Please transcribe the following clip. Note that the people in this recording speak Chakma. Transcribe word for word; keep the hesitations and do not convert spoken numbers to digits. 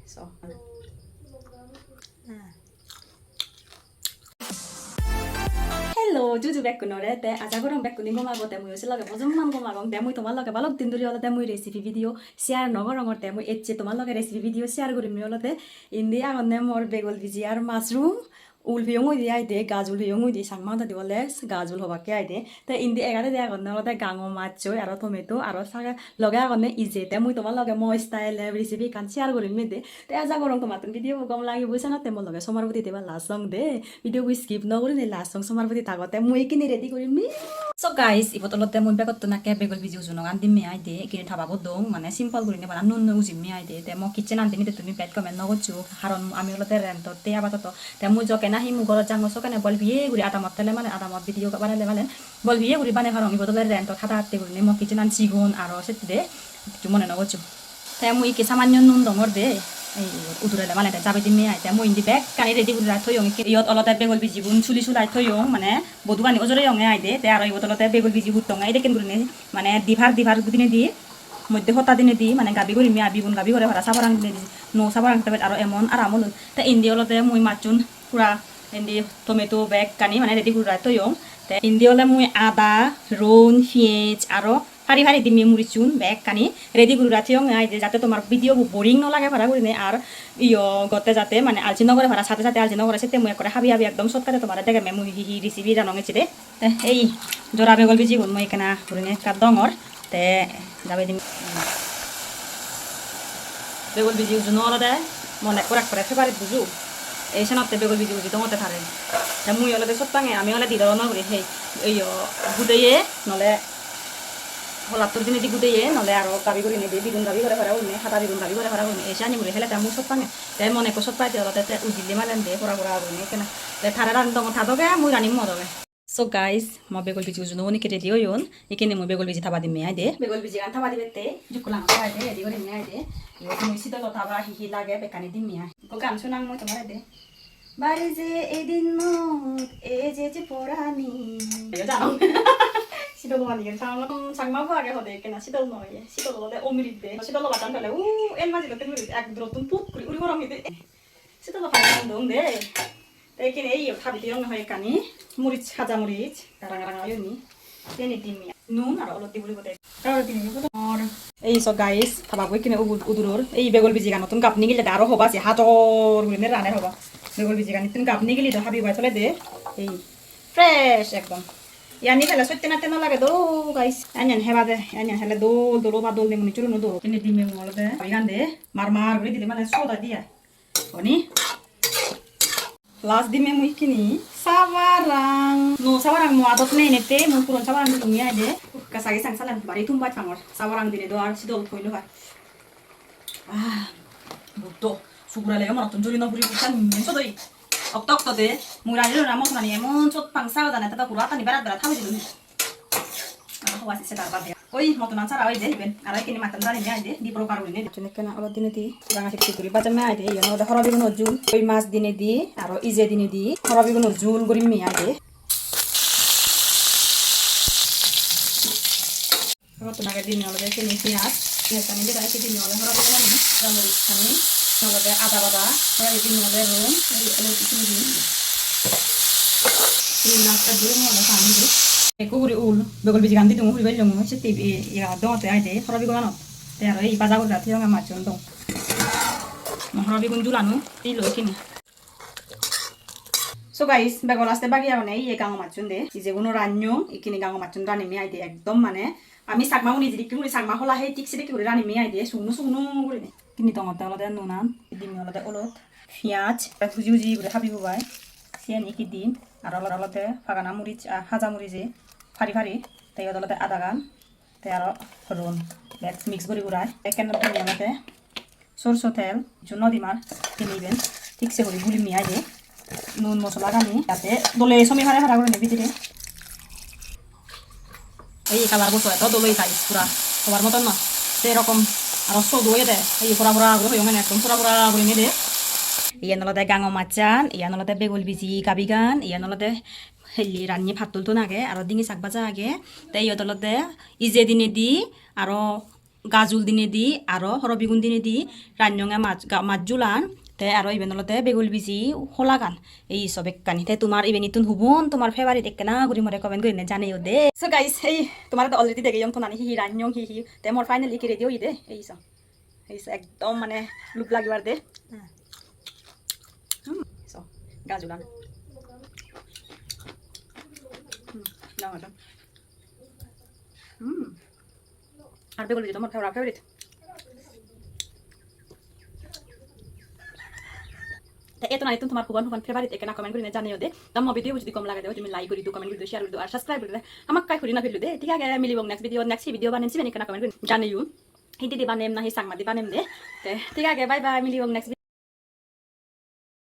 So. Hello, juju bekkunore, te aja gorong bekkune gom ago, te muiyo se loge bojong man gom agong, te mui tomar loge balok din duri olode mui recipe video share no gorongor, te mui ecche tomar loge recipe video share gurim olode. Indi agonne mor begol biji ar mushroom, ul peyong oide ai de, gaj ul peyong oide, Changma hodadi ole gaj ul hobakke ai de. Te indi egaredi agonne olode gango machchoi, aro tomato, aro saga loge agonne ije. Te mui tomar loge mo style recipe ekkan share gurim de. Te aja gorong tomattun video bo gom lagibo, senotte mo loge somar pudi teba last song de. Video bo skip no gurinei last song somar pudi tago. Te mui ikkini ready gurim. So guys, ibot olode mui begottun akke begol biji ujunogan dimme ai de. Ikkini taba bo dong, mane simple gurinei bana nun nun ujinme ai de. Te mo kitchen an dinei de tumi bad comment no goccho. Karon ami olode rent ot te abadoto. Te mui jokke nahi mui gorot jangor sokkene bol piye guri adamot tele malen, adamot video banele malen bol piye guri banei parong. Ibot ole rent ot hada hatte gurinei mo kitchen an sigon aro settede hissu mone no goccho. Te mui ikke samanyo nun dongor de, ei udurele malen te jabe dimme ai. Te mui indi bekkani ready guri rai toyong. Ikke iyot olode begol bijigun suli sulai toyong, mane bodugani ojoreyonge ai de. Te aro ibot olode begol biji huttonge edekken gurinei, mane dipar dipar dinedi, modde hotta dinedi, mane gabi gurim ai, bigun gabi gore para sabarang dinedi, nuo sabarang tebet aro emon aram olun. Te indi olode mui machchun pura indi tomato bekkani mane ready guri rai toyong. Te indi ole mui ada, ron, piyej aro pari pari dimme murichun bekkani ready guri rai toyonge ai de, jate tomar video bo boring no lage para gurinei, ar iyo gotte jate mane alsi no gore para, sade sade alsi no gore, sette mui ekkore habi habi ekdom shortcut-e tomare degemme mui hi hi recipe ranong ecche de. Te ei jora begol bijigun mui ekkena gurinei ekka dongor. Te jabe dim. Begol biji ujuno olode mon ekkore ekkore favorite buju. Ei senotte begol biji uji dongotte tare. Te mui olode sottange, ami ole di doronor guri hei, iyo, gudeye, nole holattur dinedi gudeye, nole aro gabi gurinei di, bigun gabi gore para gurinei, hada bigun gabi gore para gurinei. Ei siyani guri hele te mui sottange. Te mon ekko sot paide olode te ujile malen de pora pora gurinei ekkena. Te tare rani dongo ta doge, mui rani mo doge. So guys, mo begol biji ujuno unikki ready oyon. Ikkini mui begol biji taba dimme ai de. Begol bijigan taba dibette jukko langor ai de, ready gurinei ai de. Iyot mui sidolo taba hi hi lage bekkani dimme ai. Ikko gaan sunang mui tomare de. বাড়ি যে এদিন মত এ যে যে পরানি। Sidol mani gel sang, Changma bo age hode ekkena sidol noi. Sidol olode omrit de. Sidol batan pele u en maji dokke murit ek durottun put guri uri gorong hide. Sidol batan dong de. Te ikkini ei habi toyonge hoi ekkani. Muris, haja muris, ranga ranga oyoni. Siyeni dimme. Nun aro olot di guribo de. Aro di guribo de. Or ei so guys, taba bo ikkini ugu-, uduror. Ei begol bijiganottun gap nigille de aro hoba se hajor gurinei raner hoba. Begol bijiganittun gap nigille do habi bai tole de. Ei fresh ekdom. Yani hele sotte natte no lage do guys. Anyan heba de, anyan hele dol dol oba dol de muni chuluno dol. Ini dimme olode. Igan de mar mar guri dile mane soda diya. Oni. Last dimme mui ikkini sabarang. No sabarang mo adot nei nette, mui puron sabarang didungi ai de. Ka sagi sang salen bari tum baj pangor. Sabarang dine do ar sidol hoi no pai. Ah, butto. Sugurale yo morottun juri no puri buttan nin sodoi. Okto okto de, mui rani rana mosonani emon sot pang sagadane tada puro attani berat berat habi dilun. Aro hobas ise darbar de. Oi, motonan sara oide iben. Aro ekkene mattan dali ne aide, di progar gurinei. Tun ekkena olot dinedi, ranga tik tik guri bajemme aide, iyen olode horobigunor jul. Koi mas dinedi, aro ije dinedi, horobigunor jul gurimme aide. Horottun age dinne olode sini piyaj, piyajani dega ecche dinne olode horobigunani, goramorichani, olode ada bada, aro dinne olode rum, aro olode sini. Rin last-ot duri mui ole pani di. Ekko guri ul, begol bijigan didung uri bellung mui, setti ye, ye, dongotte ai de, horobigunanot. Te aro ei baja guri rat hiyonge machchun dong. Mo horobigun julanu, ei loi kini. So guys, bego last-e bagi agone iye gango machchun de. Ijeguno rannyon, ikkini gango machchun ranime ai de ekdom mane. Ami Chakma guni jidikki guri Chakma hola hei thik sidikki guri ranime ai de, sugno sugno gurine. Kini dongotte olode nunan, dimmi olode olot, piyaj, te huji huji guri habibo bai. Siyeni ikki dim, aro olode pagana muris, ah, haja muris e, pari pari. Te iyot olode adagan, te aro ron. Bek mix guri gurai. Ekkenot dumi olode sorso tel, hissu no dim ar, hini iben thik se guri gulimmi ai de. Nun mosola gani jate dole somi pare para gurinei bidire. Ei color bo so eto dol oye guys, pura hobar moton noi. Se rokom aro sodu oyede, ei pura pura guri hoyonge ekdom pura pura gurinei de. Iyan olode gango machchan, iyan olode begul biji gabigan, iyan olode helle ranni pattul ton age, aro dingi sak baja age. Te iyot olode ije dinedi aro Gajul dinedi aro horobigun dinedi rannonge maj, ga-, majjulan, te aro iben olode begul biji holagan. Ei so bekkani. Te tomar ibenittun hubon tomar favorite ekkena guri more comment gurinei janeyo de. So guys, ei tomare do already degeyong tonani hi hi rannong hi hi. Te mor finally ekka ready oye de. Ei so. Ei so ekdom mane luk lagibar de. Hmm. So, gajulan. Hmm, dangor dang. Hmm. Ar begul biji do mor favorite, favorite. Te eto nanittun tomar huban huban favorite ekkena comment gurinei janeyo de. Ta mo video bo jodi gom lage de, tumi like guri do, comment guri do, share guri do, ar subscribe guri de. Hamakkai guri no phello de. Thik age, milibong next video, next hi video banem siben ekkena comment guri janeyo. Hindi di banem nahi Changma di banem de. Te thik age, bye bye, milibong next video.